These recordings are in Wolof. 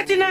tina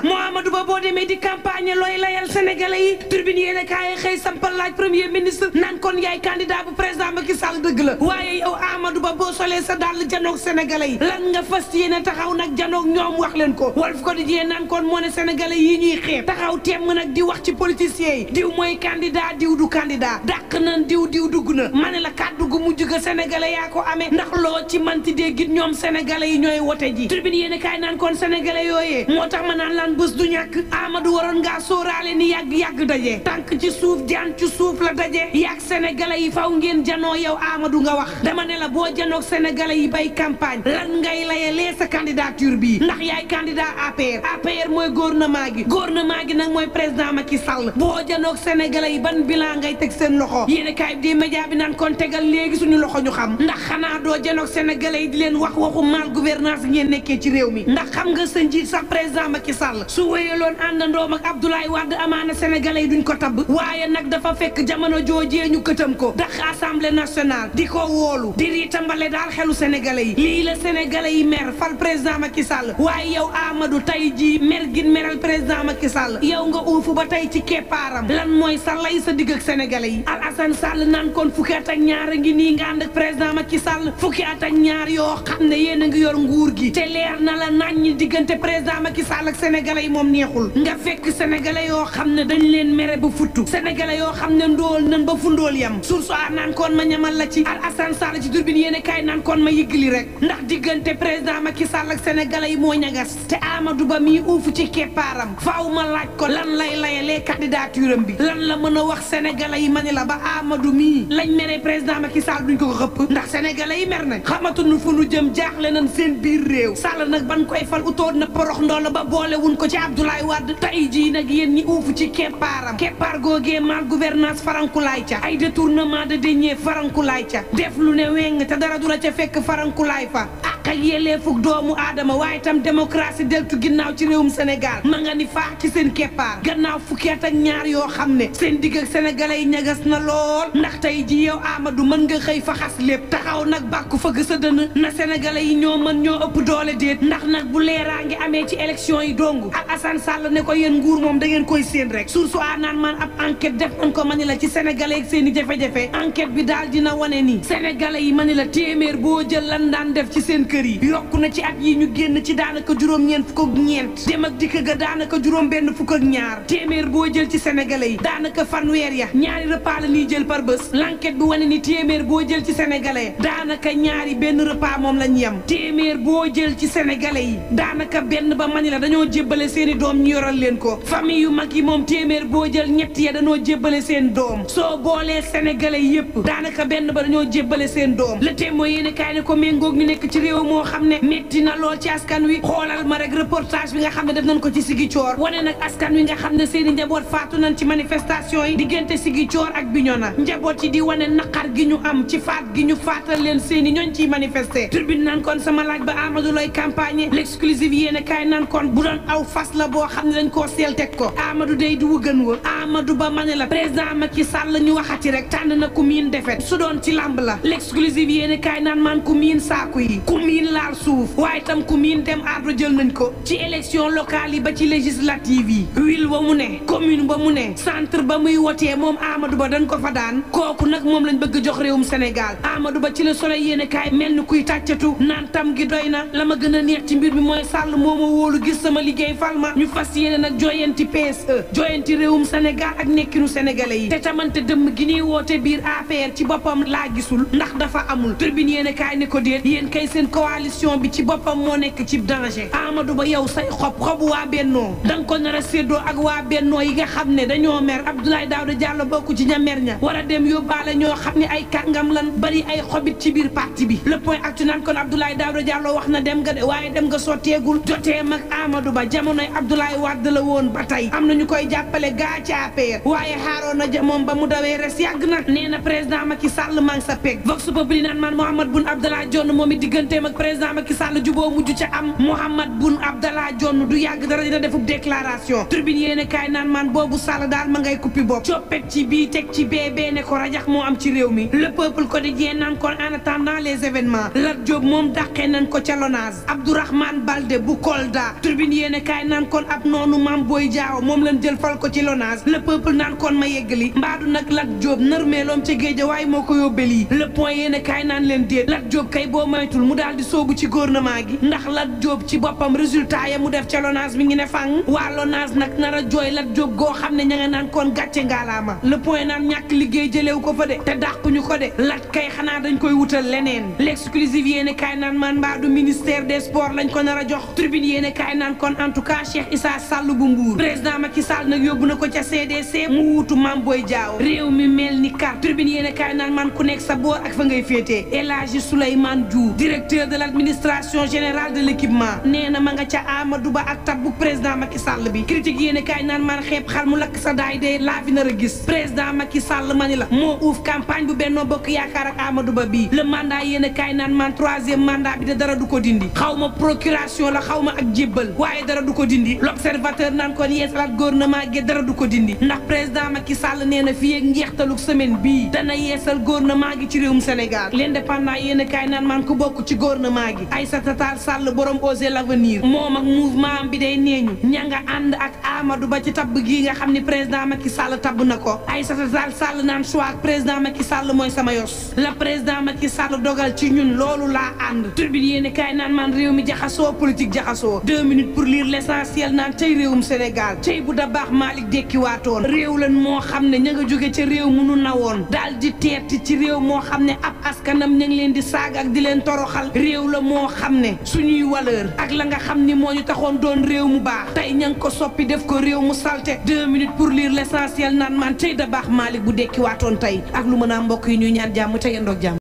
Mohamadou Ba boo demee di campagne looy layal sénégalais yi turbine yéen a kaay xëy sampal laaj premier ministre naan kon yaay candidat bu président Macky Sall dëgg la waaye yow Amadou Ba boo solee sa dàll janoog sénégalais yi lan nga fas yéene taxaw nag janoog ñoom wax leen ko Walf Quotidien naan kon moo ne sénégalais yi ñuy xeeb taxaw teem nag di wax ci politiciens yi diw mooy candidat diw du candidat dàq nan diw dugg na ma ne la kàddu gu mujj ga sénégalais yaa ko amee ndax loo ci manti déggit ñoom sénégalais yi ñooy wote ji turbine yéen a kaay naan kon sénégalais yooyee moo tax ma naan laan bés du ñàkk Amadou waroon ngaa sóoraale ni yàgg daje tànk ci suuf jaan ci suuf la daje yàgg sénégalais yi faw ngeen janoo yow Amadou nga wax dama ne la boo janoog sénégalais yi bay campagne lan ngay layalee sa candidature bii ndax yaay candidat APR mooy gouvernement gi nag mooy président Macky Sall boo janoog sénégalais yi ban bilan ngay teg seen loxo yéen kaay bi di média bi naan kon tegal léegi suñu loxo ñu xam ndax xanaa doo janoog sénégalais yi di leen waxu mal gouvernance ngeen nekkee ci réew mi ndax xam nga sa njiit sax président Macky Sall su wéyaloon àndandoom ak Abdoulaye Wade amaana sénégalais yi duñ ko tabb waaye nag dafa fekk jamono joojee ñu këtam ko ndax assemblée nationale di ko wóolu di riitambale daal xelu sénégalais yi lii la sénégalais yi mer fal président Macky Sall waaye yow Amadou tey jii mer gin meral président Macky Sall yow nga uufu ba tey ci keppaaram lan mooy sa lay sa digg ak sénégalais yi Alassane Sall naan kon fukki at ak ñaar a ngi nii nga ànd ak président Macky Sall fukki at ak ñaar yoo xam ne yéen a ngi yor nguur gi te leer na la nañ diggante président Macky Sall ak sénégalais yi moom neexul nga fekk sénégalais yoo xam ne dañ leen mere ba futtu sénégalais yoo xam ne ndóol nan ba fu ndóol yam source a naan koon ma ñamal la ci Alassane Sall ci turbine yéene kaay naan koon ma yëggali rek ndax diggante président Macky Sall ak sénégalais yi moo ñagas te Amadou Ba mii uufu ci keppaaram faaw ma laaj ko lan lay layalee candidature am bi lan la mën a wax sénégalais yi ma ne la ba Amadou mii lañ mere président Macky Sall duñ ko xëpp ndax sénégalais yi mer nañ xamatuñu fu nu jëm jaaxle nañ seen biir réew Sall nag ban koy fal utoon na porox ndoola ba boole wuñ ko ci Abdoulaye Wade tey jii nag yéen ñi uufu ci keppaaram keppaar googee mal gouvernance farankulaay ca ay détournement de deniers farankulaay ca def lu ne weng te dara du la ca fekk farankulaay fa ak yelleefug doomu aadama waaye tam démocratie deltu ginnaaw ci réewum Sénégal ma nga ni faax ci seen keppaar gannaaw fukki at ak ñaar yoo xam ne seen digg ak sénégalais yi ñagas na lool ndax tey ji yow Amadou mën nga xëy fa xas lépp taxaw nag bàkku fëgg sa dënn na sénégalais yi ñoo mën ñoo ëpp doole déet ndax nag bu leeraa ngi amee ci élection yi dong ak Assane Sall ne ko yéen nguur moom da ngeen koy séen rek source a naan man ab enquête def nañ ko mani la ci sénégalais ak seen i jafe-jafe enquête bi daal dina wane ni sénégalais yi mani la téeméer boo jël lan daan def ci seen kër yi yokku na ci at yi ñu génn ci daanaka juróom-ñeent fukk ak ñeent dem ak dikk ga daanaka juróom benn fukk ak ñaar téeméer boo jël ci sénégalais yi daanaka fanweer ya ñaari repas la ñuy jël par bés l'enquête bi wane ni téeméer boo jël ci sénégalais daanaka ñaari benn repas moom lañ yem téeméer boo jël ci sénégalais yi daanaka benn ba mani la dañoo jébbale seeni doom ñu yoral leen ko famille yu mag yi moom téeméer boo jël ñett ya dañoo jébbale seen doom soo boolee sénégalais yépp daanaka benn ba dañoo jébbale seen doom le témoin yéene kaay ne ko méngoog ñu nekk ci réew moo xam ne metti na lool ci askan wi xoolal ma rek reportage bi nga xam ne def nañ ko ci Ziguinchor wane nag askan wi nga xam ne seeni njaboot faatu nañ ci manifestation yi diggante Ziguinchor ak Bignona njaboot yi di wane naqar gi ñu am ci faat gi ñu faatal leen seeni ñooñ ciy manifester turbine naan kon sama laaj ba Amadou looy campagne l'exclusive yéene kaay naan kon bu doon aw fas la boo xam ne dañ koo seel teg ko Amadou day du wëgën wa Amadou Ba ma ne la président Macky Sall ñu waxati rek tànn na ku miin defet su doon ci lamb la l'exclusive yéene kaay naan man ku miin saaku yi ku miin laal suuf waaye tam ku miin dem ardo jël nañ ko ci élection locale yi ba ci législative yi ville ba mu ne commune ba mu ne centre ba muy wotee moom Amadou Ba dañ ko fa daan kooku nag moom lañ bëgg jox réewum Sénégal Amadou Ba ci la Soleil yéene kaay mel ni kuy tàccatu naan tam gi doy na la ma gën a neex ci mbir mi mooy Sall moo ma wóolu gis sama liggéey fal ma ñu fas yéene nag joyanti PSE joyanti réewum Sénégal ak nekkinu sénégalais yi te tamante dëmm gi ñuy woote biir APR ci boppam laa gisul ndax dafa amul turbine yéene kaay ne ko déet yéen kay seen coalition bi ci boppam moo nekk ci danger Amadou Ba yow say xobu waa Bennoo danga ko nar a séddoo ak waa Bennoo yi nga xam ne dañoo mer Abdoulaye Daouda Diallo bokk ci ña mer ña war a dem yóbbaale ñoo xam ne ay kàngam lan bari ay xobit ci biir parti bi le point actu naan kon Abdoulaye Daouda Diallo wax na dem nga de waaye dem nga sotteegul jotee mag Amadou Ba jamonoy Abdoulaye Wade la woon ba tey am na ñu koy jàppale gaa ci APR waaye xaaroon na moom ba mu dawee res yàgg na nee na président Macky Sall maa ngi sa peg Vox Populi naan man Mahammed Boun Abdallah Dionne moom it digganteem ak président Macky Sall juboo mujj ca am Mahammed Boun Abdallah Dionne du yàgg dara dina defub déclaration Tribune yéene kaay naan man boobu Sall daal ma ngay kuppi bopp coppet ci bii teg ci bee ne ko rajax moo am ci réew mi le peuple quotidien naan kon en attendant les événements Lat Diop moom dàqee nañ ko ca Lonase Abdourahmane Baldé bu Kolda Tribune yéene kaay naan kon ab noonu Mame Boye Diao moom lañ jël fal ko ci Lonase le peuple naan kon ma yeggali mbaadu nag Lat Diop nërmeeloom ca Guédiawaye moo ko yóbbee lii le point yéene kaay naan leen déet Lat Diop kay boo moytul mu daal di soobu ci gouvernement gi ndax Lat Diop ci boppam résultat ya mu def ca Lonase mi ngi ne fang waa Lonase nag nar a jooy Lat Diop goo xam ne ña nga naan kon gàcce ngaalaama le point naan ñàkk liggéey jëlew ko fa de te dàquñu ko de lat kay xanaa dañ koy wutal leneen l'exclusive yéene kaay naan man mbaadu ministère des sports lañ ko nar a jox Tribune yéene kaay naan kon en tout cas Cheikh Issa Sall bu Mbour président Macky Sall nag yóbbu na ko ca CDC mu wuutu Mame Boye Diao réew mi mel ni carte Tribune yéene kaay naan man ku nekk sa boor ak fa ngay féetee El Hadji Souleymane Diouf directeur de l'administration générale de l'équipement nee na ma nga ca Amadou Ba ak tabbu président Macky Sall bi critique yéene kaay naan man xeeb xal mu lakk sa daay de laa fi nar a gis président Macky Sall mani la moo uuf campagne bu Benno Bokk Yaakaar ak Amadou Ba bii le mandat yéene kaay naan man troisième mandat bi de dara du ko dindi xaw ma procuration la xaw ma ak jébbal waaye dara du ko dindi l'observateur naan kon yeesalaat gouvernement gi dara du ko dindi ndax président Macky Sall nee na fii ak njeextaluk semaine bii dana yeesal gouvernement gi ci réewum Sénégal l'indépendant yéene kaay naan man ku bokk ci gouvernement gi Aïssata Tall Sall borom Osez l'Avenir moom ak mouvement am bi day neeñu ña nga ànd ak Amadou Ba ci tabb gi nga xam ni président Macky Sall tabb na ko Aïssata Tall Sall naan choix ak président Macky Sall mooy sama yos la président Macky Sall dogal ci ñun loolu laa ànd Tribune yéene kaay naan man réew mi jaxasoo politique jaxasoo 2 minutes pour lire l'essentiel naan cay réewum Sénégal cay bu da baax Malick dekkiwaatoon réew lan moo xam ne ña nga jóge ca réew mu nu nawoon daal di teerti ci réew moo xam ne ab askanam ña ngi leen di saaga ak di leen toroxal réew la moo xam ne suñuy valeur ak la nga xam ni moo ñu taxoon doon réew mu baax tey ña ngi ko soppi def ko réew mu salte 2 minutes pour lire l'essentiel naan man cay da baax Malick bu dekkiwaatoon tey ak lu mën a mbokk yi ñuy ñaan jàmm te yendoog jàmm